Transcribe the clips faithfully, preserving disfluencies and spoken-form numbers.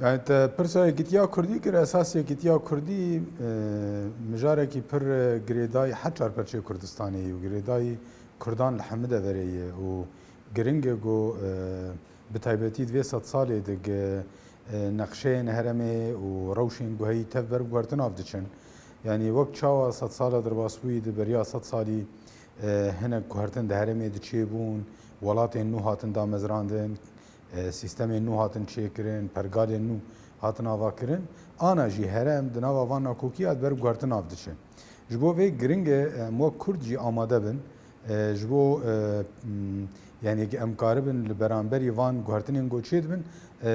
Yani te pirsa yekîtiya Kurdî kir, esas yekîtiya Kurdî, e, mijarekî pir, e, girêdayî her çar perçeyê Kurdistanê ye û girêdayî Kurdan li hemû deverê ye û giring e ku, e, bi taybetî di vê sedsalê de gi, e, nexşeyên herêmê û rewşên guheyî tev ber guhertin av diçin. Yani wek çawa sedsala derbasbûyî di beriya sedsalî, e, hinek guhertin di herêmê de çêbûn, welatên nû hatin damezrandin, e, sîstemên nû hatin çêkirin, pergalên nû hatin avakirin. Ana jî herêm di nava van nakokiya di ber guhertin av diçe. Ji bo vê giring e, em wek Kurd jî amade bin, e, ji bo, e, m, yanî em karibin li beramberî van guhertinên ku çêdibin, e,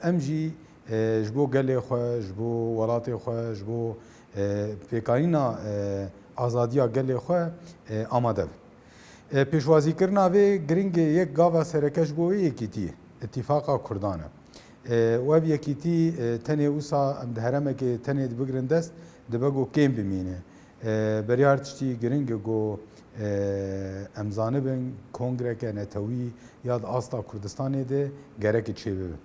e, em jî, e, ji bo gelê xwe, ji bo welatê xwe, ji bo, e, pêkanîna, e, azadiya gelê xwe, e, amade bin. E, pêşwazîkirina vê giring e, yek gava sereke ji bo wê yekîtiyê, îtîfaqa Kurdan e. E, û ev yekîtî, e, tenê wisa em di herêmekê tenê dibigirin dest, dibe ku kêm bimîne. E, beriya her tiştî giring e ku, e, em zanibin kongreke netewî ya di asta Kurdistanê de gereke çêbibe.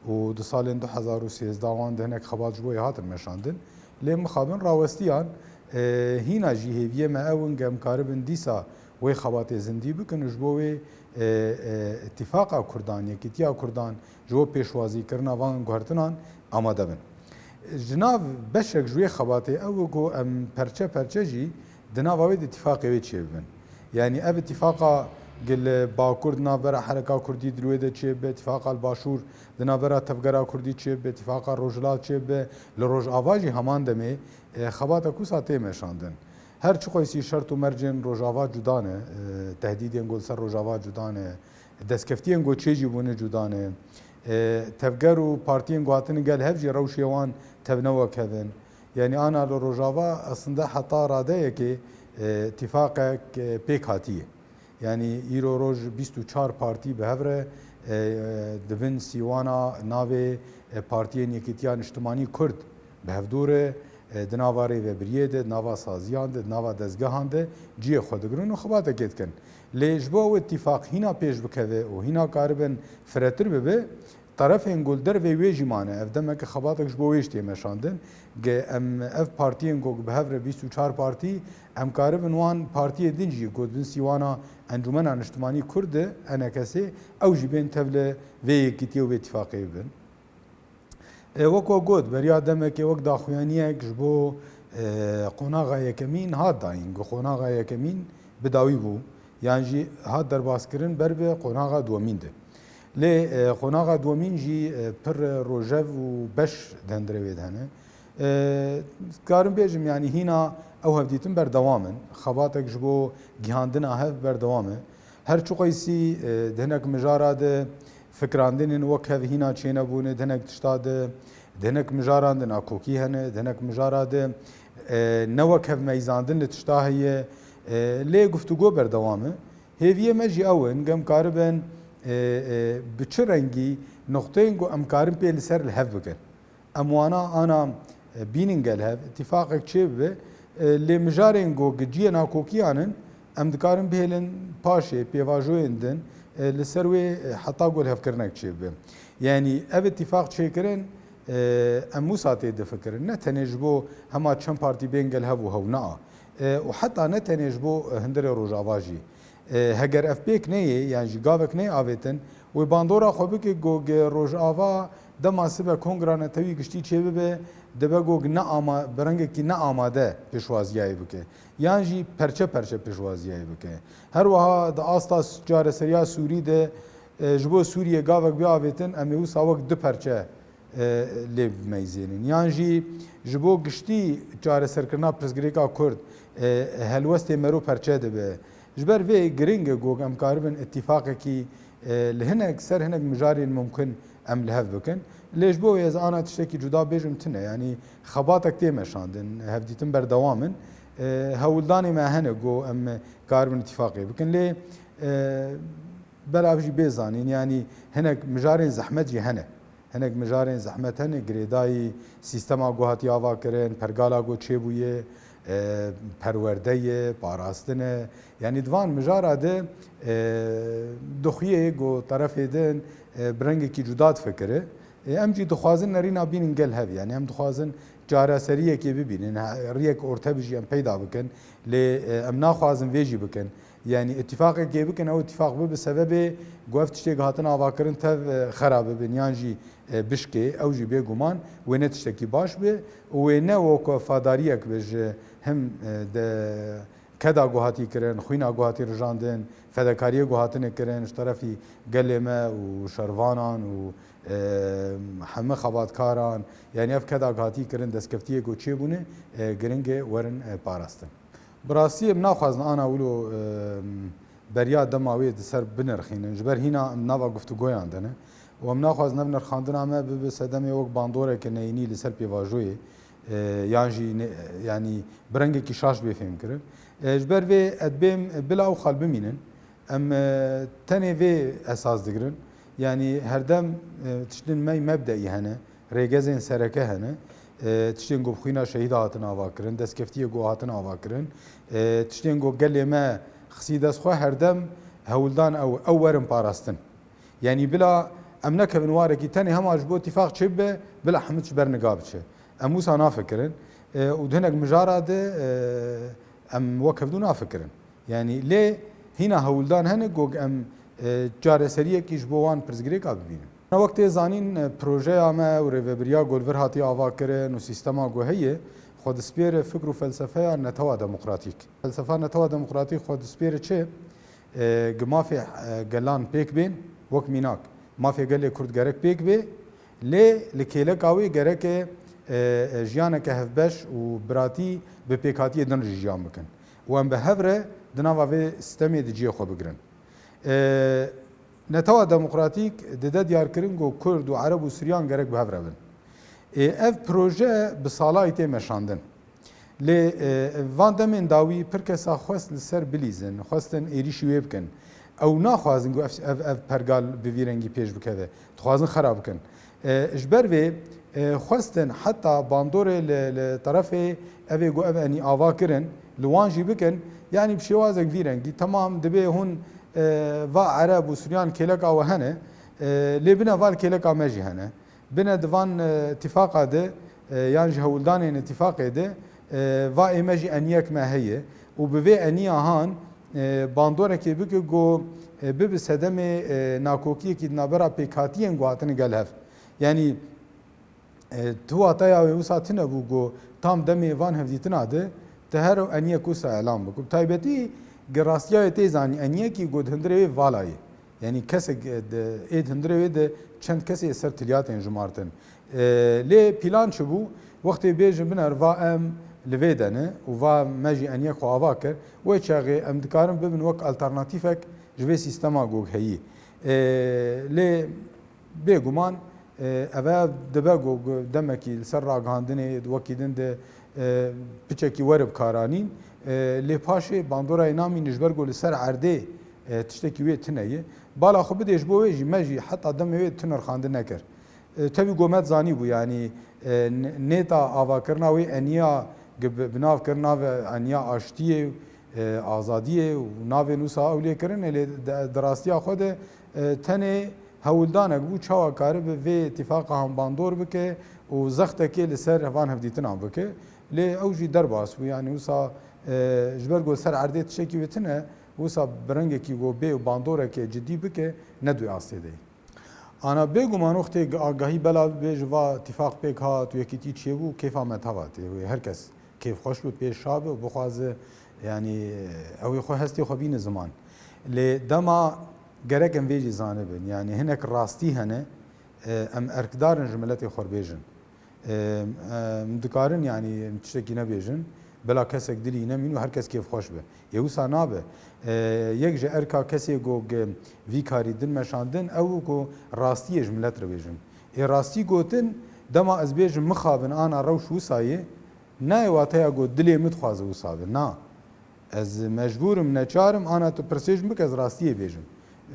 Û di salên du hezar û sêzdeh wan de hinek xebat ji bo yê hatin meşandin. Lê mixabin rawestiyan, e, hîna jî hêviyê me ew in, em karibin dîsa wê xebatê zindî bikin û ji bo wê, e, e, îtîfaqa Kurdan, yekîtiya Kurdan ji bo pêşwazîkirina van guhertinan amade bin. Ji nav beşek ji wê xebatê ew e ku em perçe perçe jî di nava wê de îtîfaqê wê çêbibin. Yanî ev îtîfaqa gi li Bakur di navbera Hereka Kurdî di wê de çêbibe, îtîfaqa li Başûr di navbera Tevgera Kurdî çêbibe, îtîfaqa Rojhilat çêbibe, li Rojava jî heman demê, e, xebata kusa tê meşandin. Her çiqoysî şert û mercên Rojava cuda ne, e, tehdîdên ku li ser Rojava cuda ne, destkeftiyên ku çêjî bûne cuda ne, e, tevger û partiyên ku hatine gel hev jî rewşê wan tev ne wek hev in. Yanî ana li Rojava aslında heta radeyekê, e, îtîfaqek, e, pêk hatiye. Yanî îro roj bîst û çar partî bi hev re, e, e, di bin sîwana navê, e, Partiyên Yekîtiya Niştimanî Kurd bi hevdû re, e, di nava rêvebiriyê de, di nava saziyan de, di nava dezgehan de cihê xwe digirin û xebatekê dikin. Lê ji bo ew îtîfaq hîna pêş bikeve û hîna karibin firetir bibe, terefên ku li dervê wê jî mane. Ev demeke xebatek ji bo wê jî tê meşandin. Ge em ev partiyên ku bi hev re bîst û çar partî, em karibin wan partiyê din jî ku di bin sîwana Encûmena Niştimanî Kurd de, E N K S, ew jî bên tevli vê yekîtiyê û vê îtîfaqê bibin. E, wek we got, beriya demekê wek daxuyaniyek ji bo, e, qonaxa yekemîn hat dayîn. Ku qonaxa yekemîn bi dawî bû, yan jî hat derbaskirin ber bi qonaxa duwemîn de. Lê, e, qonaxa duwemîn jî, e, pir rojev û beş di hundirê wê de hene. E, karim bêjim, yanî hîna ew hevdîtin berdewam in. Xebatek ji bo gihandina hev berdewam e. Her çiqoysî, e, di hinek mijara de fikrandinên wek hev hîna çênebûne, di hinek tişta de, di hinek mijaran de nakokî hene, di hinek mijara de, e, ne wek hev meyzandin li tişta heye, e, lê guftûgo berdewam e. Hêviyê me jî ew in, em karibin, e, e, bi çi rengî nuqteyên ku em karin pê li ser li hev bikin. Em wana ana, e, bînin gel hev, îtîfaqek çêbibe, e, lê mijarên ku gi cihê nakokiyan in, em dikarin bihêlin paşê, pêvajoyên din, e, li ser wê, e, heta ku lihevkirinek çêbibe. Yanî ev îtîfaq çêkirin, e, em wisa tê difikirin. Ne tenê ji bo hema çend partî bên gel hev û hew na. E, û heta ne tenê ji bo, e, hundirê Rojava jî. E, heger ev pêk neyê, yan jî gavek neyê avêtin, wê bandora xwe bike ku gi Rojava dema sibe kongra netewî giştî çêbibe, dibe ku ne ama-, bi rengekî neamade pêşwaziyayê bike. Yan jî perçe perçe pêşwaziyayê bike. Her wiha di asta s-, çareseriya Sûrî de, e, ji bo Sûriyê gavek bê avêtin, em ê wisa wek du perçe e, lê bimeyzênin. Yan jî ji bo giştî çareserkirina pirsgirêka Kurd, e, helwestê mero perçe dibe. Ji ber vê giring e ku em karibin îtîfaqekî, e, li hinek ser hinek mijarên mumkin em li hev bikin. Lê ji bo wê ez ana tiştekî cuda bêjim tune. Yanî xebatek tê meşandin, hevdîtin berdewam in. E, hewldanê me hene ku em karibin îtîfaqê bikin. Lê, e, belav jî bê zanîn, yanî hinek mijarên zehmet jî hene. Hinek mijarên zehmet hene, girêdayî sîstema ku hatiye avakirin, pergala ku çêbûye, e, perwerde ye, parastin e. Yanî di van mijara de, e, dixuye ku terefê din, e, bi rengekî cuda difikire. E, em jî dixwazin nerîna bînin gel hev, yanî em dixwazin çareseriyekê bibînin, ha, riyek orte bi jî em peyda bikin, lê, e, em naxwazin vê jî bikin. Yanî îtîfaqekê bikin, ew îtîfaq bibe sebebê ku ev tiştê ku hatin avakirin tev, e, xera bibin yan jî, e, bişkê, ew jî bêguman wê ne tiştekî baş be û wê ne wek wefadariyek be ji him, e, de keda ku hatî kirin, xwîna ku hatî rijandin, fedekariyê ku hatine kirin ji terefî gelê me û şervanan û, e, heme xebatkaran, yanî ev keda ku hatî kirin, destkeftiyê ku çêbûne, e, giring e werin, e, parastin. Bi rastî em naxwazin ana wilo, e, beriya dema wê di ser binirxînin. Ji ber hîna em nava guftûgoyan de ne. Û em naxwazin ev nirxandina me bibe sedemê wek bandoreke neyînî li ser pêvajoyê, e, yan jî ne, yanî bi rengekî şaş bê fêmkirin. E, ji ber vê ez dibêm bila ew xal bimînin. Em, e, tenê vê esas digirin. Yanî herdem, e, tiştên me mebdeî hene, rêgezên sereke hene. E, tiştên ku bi xwîna şehîda hatin avakirin, destkeftiyê ku hatin avakirin, e, tiştên ku gelê me xisî dest xwe, herdem hewldan ew, ew werin parastin. Yanî bila em nekevin warekî tenê hema ji bo tîfaq çêbibe, bila hemû ji ber niga biçe. Em wisa nafikirin, e, û di hinek mijara de, e, em wek hevdû nafikirin. Yanî lê hîna hewldan hene ku em, e, çareseriyekî ji bo wan pirsgirêka bibînin. Wek tê zanîn, e, projeya me û rêvebiriya ku li vir hatiye avakirin û sîstema ku heye, xwe dispêre fikr û felsefeya netewa demokratîk. Felsefa netewa demokratîk xwe dispêre çi? E, gi mafê, e, gelan pêk bên, wek mînak, mafê gelê Kurd gerek pêk bê, lê li kêleka wê gereke, e, e, jiyaneke hevbeş û biratî bi pêkhatiyê din jî jiyan bikin. Û em bi hev re di nava vê sîstemê di cihê xwe bigirin. E, netewa demokratîk dide diyarkirin ku Kurd û Ereb û Suryan gerek bi hev re bin. Ê, ev proje bi salayî tê meşandin. Lê, e, van demên dawî pir kesa xwest li ser bilîzin, xwestin êrîşî wê bikin. Ew naxwazin ku ev, ev, ev pergal bi vî rengî pêş bikeve. Dixwazin xera bikin. E, ji ber vê, e, xwestin heta bandorê li, li terefê evê ku ev enî ava kirin, li wan jî bikin. Yanî bi şêwazek vî rengî, temam dibe hûn, e, va Ereb û Suryan kêleka we hene, e, lê bine va li kêleka me jî hene. Bine di van, e, tîfaqa de, e, yan ji hewldanên îtîfaqê de, e, va ê me jî eniyek me heye û bi vê eniya han, e, bandorekê bike ku, e, bibe sedemê, e, nakokiyekî di navbera pêkhatiyên ku hatine gel hev. Yanî, e, tu wateya wê wisa tune bû ku tam demê van hevdîtina de, tu her eniyek wisa elan bike. Bi taybetî gi rastiya wê tê zanî, eniyekî ku di hundirê wê vala ye. Yanî kesek, e, di, ê di hundirê wê de çend kesê ser tilyatên jimartin. E, lê pîlan çi bû? Wextê bêjin biner va em li vê de ne û va me jî eniyek xwe ava kir, wê çaxê em dikarin bibin wek alternatîfek ji vê sîstema ku heyî. E, lê bêguman, e, eve dibe ku demekî li ser ragihandinê wekî din de, e, piçekî were bi karanîn, e, lê paşê bandorayê namîne ji ber ku li ser erdê, e, tiştekî wê tune ye. Bala xwe bidê ji bo wê jî, me jî heta demê wê tu nirxandin nekir. E, tevî ku me zanîbû, yanî, e, n-, nêta avakirina wê eniya gi-, bi-, bi nav kir nave eniya aştiyê, e, azadiyê û navên wisa ew lê kirine, lê de-, di rastiya xwe de, e, tenê hewldanek bû çawa karibe vê îtîfaqa han bandor bike û zextekê li ser van hevdîtinan bike. Lê ew jî derbas bû, yanî wisa, e, ji ber ku li ser erdê tiştekî wê tune, wisa bi rengekî ku bê û bandorekê cidî bike, ne di wê astê de ye. Ana bêguman wextê agahî bela bê ji va tîfaq pêk hat û yekîtî çêbû, kêfa me teva tê wê. Her kes kêfxweş bi, pê şa bi û bixwaze, yanî, ew ê xwe hestê xwe bîne ziman. Lê dema gerek em vê jî zanibin. Yanî hinek rastî hene, e, em erkdar in ji miletê xwe bêjin. E, em dikarin, yanî, em tiştekî nebêjin, bila kesek dilî nemîn û her kes kêfxweş be. Yê wisa nabe. E, yek ji erka kesê ku gi-, vî karî din meşandin, ew ku rastiyê ji milet re bêjin. Ê rastî gotin, dema ez bêjim mixabin ana rewş wisa ye, nayê wateya ku dilê min dixwaze wisa be. Na. Ez mecbûr im, neçar im, ana tu pirsê ji min bike, ez rastiyê bêjim.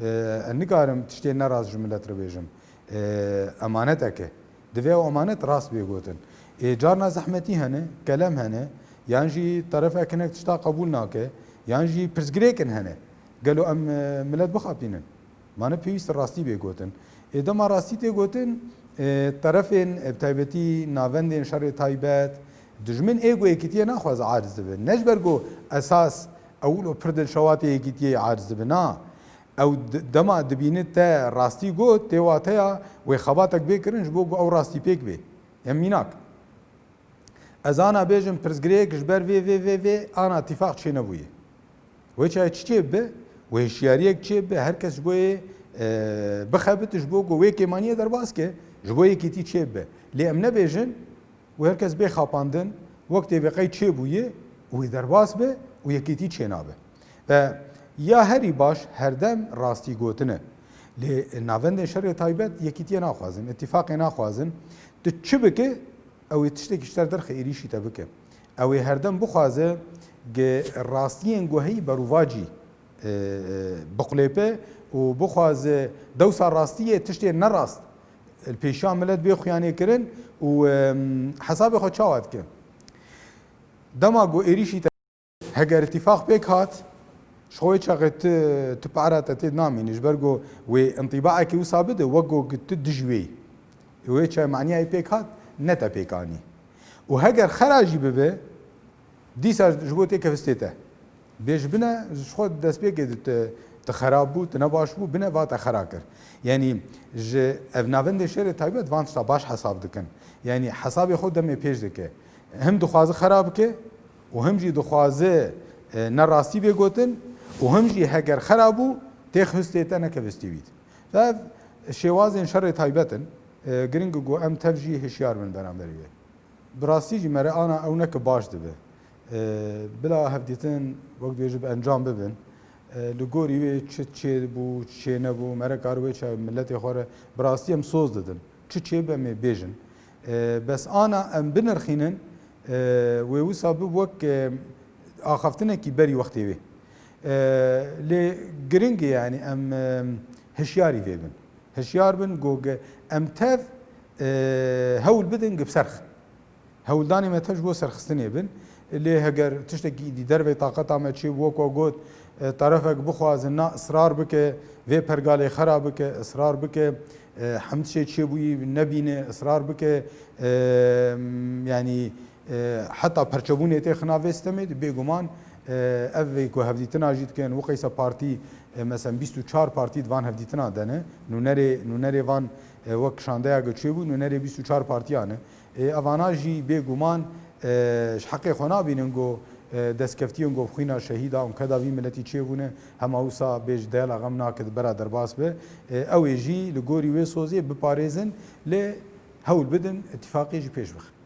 E, ez nikarim tiştê nerast ji milet re bêjim. E, emanetek e. Divê ew emanet rast bê gotin. Ê, carna zehmetî hene, kelem hene, yan jî terefek hinek tişta qebûl nake, yan jî pirsgirêkin hene. Gelo em, e, milet bixapînin? Ma ne pêwîst rastî bê gotin. Ê, dema rastî tê gotin, E, terefên, e, bi taybetî navendên şerê taybet, dijmin ê ku yekîtiyê naxwaze aciz dibe. Ne ji ber ku esas ew û pir dilşewatê yekîtiyê aciz dibe. Na, ew d-, dema dibîne te rastî got, tê wateya wê xebatek bê kirin ji bo ku ew rastî pêk bê. Em mînak. Ez ana bêjim pirsgirêk ji ber vê, vê, vê, vê, ana tîfaq çênebûye. Wê çaye çi çêbibe? Wê hişyariyek çêbibe, her kes ji bo yê, e, bixebite ji bo ku wê kêmaniyê derbas ke, ji bo yekîtî çêbibe. Lê em nebêjin, wê her kes bê xapandin, wek tê bê qey çêbûye û wê derbas be û yekîtî çênabe. Ve ya herî baş herdem rastî gotin e. Lê navendên şerê taybet yekîtiyê naxwazin, îtîfaqê naxwazin. Tu çi bike, ew ê tiştekî ji te derxe êrîşî te bike. Ew ê herdem bixwaze ge rastiyên ku heyî berûvacî, e, e, biqulêpe û bixwaze dewsa rastiyê tiştê nerast li pêşiya milet bê xuyanê kirin û, e, hesabê xwe çawa dike? Dema ku êrîşî te Heger îtîfaq pêk hat, ji xwe wê çaxê tu, tu para te tê namînî, ji ber ku wê întîbaekê wisa bide, wek ku tu dijî wê yî. Wê çaxê maniyayê pêk hat, ne te pêk anî. Û heger xera jî bibe, dîsa ji bo tê kevistê te. Bê ji bine, ji xwe destpêkê de tu, tu xerab bû, tu nebaş bû, bine va te xera kir. Yanî ji ev navendê şerê taybet van tişta baş hesab dikin. Yanî hesabê xwe demê pêş dike. Him dixwaze xera bike, û him jî dixwaze, e, nerastî bê gotin û him jî heger xera bû, têx histê te nekeve histê wî. Ev şêwazên şerê taybet in. E, giring e ku em tev jî hişyar bin beramberî wê. Bi rastî jî mere ana ew neke baş dibe. E, bila hevdîtin wek dibêje bi encam bibin. E, li gorî wê çi çêbû, çi çênebû, mere kar wê çaxê miletê xwe re bi rastî em soz didin. Çi çêbe em ê bêjin. E, bes ana em binirxînin, e, wê wisa bib wek, e, axaftinekî berî wextê wê. E, lê giring e, yanî em, e, hişyarî vê bin. Hişyar bin, go ge-, em tev, e, hewl bidin gi bi serx. Hewldanê me tev ji bo serxistinê bin. Lê heger tiştekî dî dervê taqeta me çêbû, wek we got, e, terefek bixwaze na israr bike, vê pergalê xera bike, israr bike, e, hemd şê çêbûyî nebîne, israr bike, e, m, yanî, e, heta perçebûnê têxina vê stemê de, bêguman, e, ev vê ku hevdîtina jî dikin, wekîsa partî, e, meselen bîst û çar partî di van hevdîtina de ne, nûnerê, nûnerê van, e, wek şandeyeke çêbû, nûnerê bîst û çar partiyan e. Ê, evana jî bêguman, e, ji heqê xwe nabînin ku, e, destkeftiyên ku xwîna şehîda û keda vî miletî çêbûne, hema wisa bê ji deyala xem nake di bera derbas be. E, ew ê jî li gorî wê sozê biparêzin, lê hewl bidin îtîfaqê jî pêş bixin.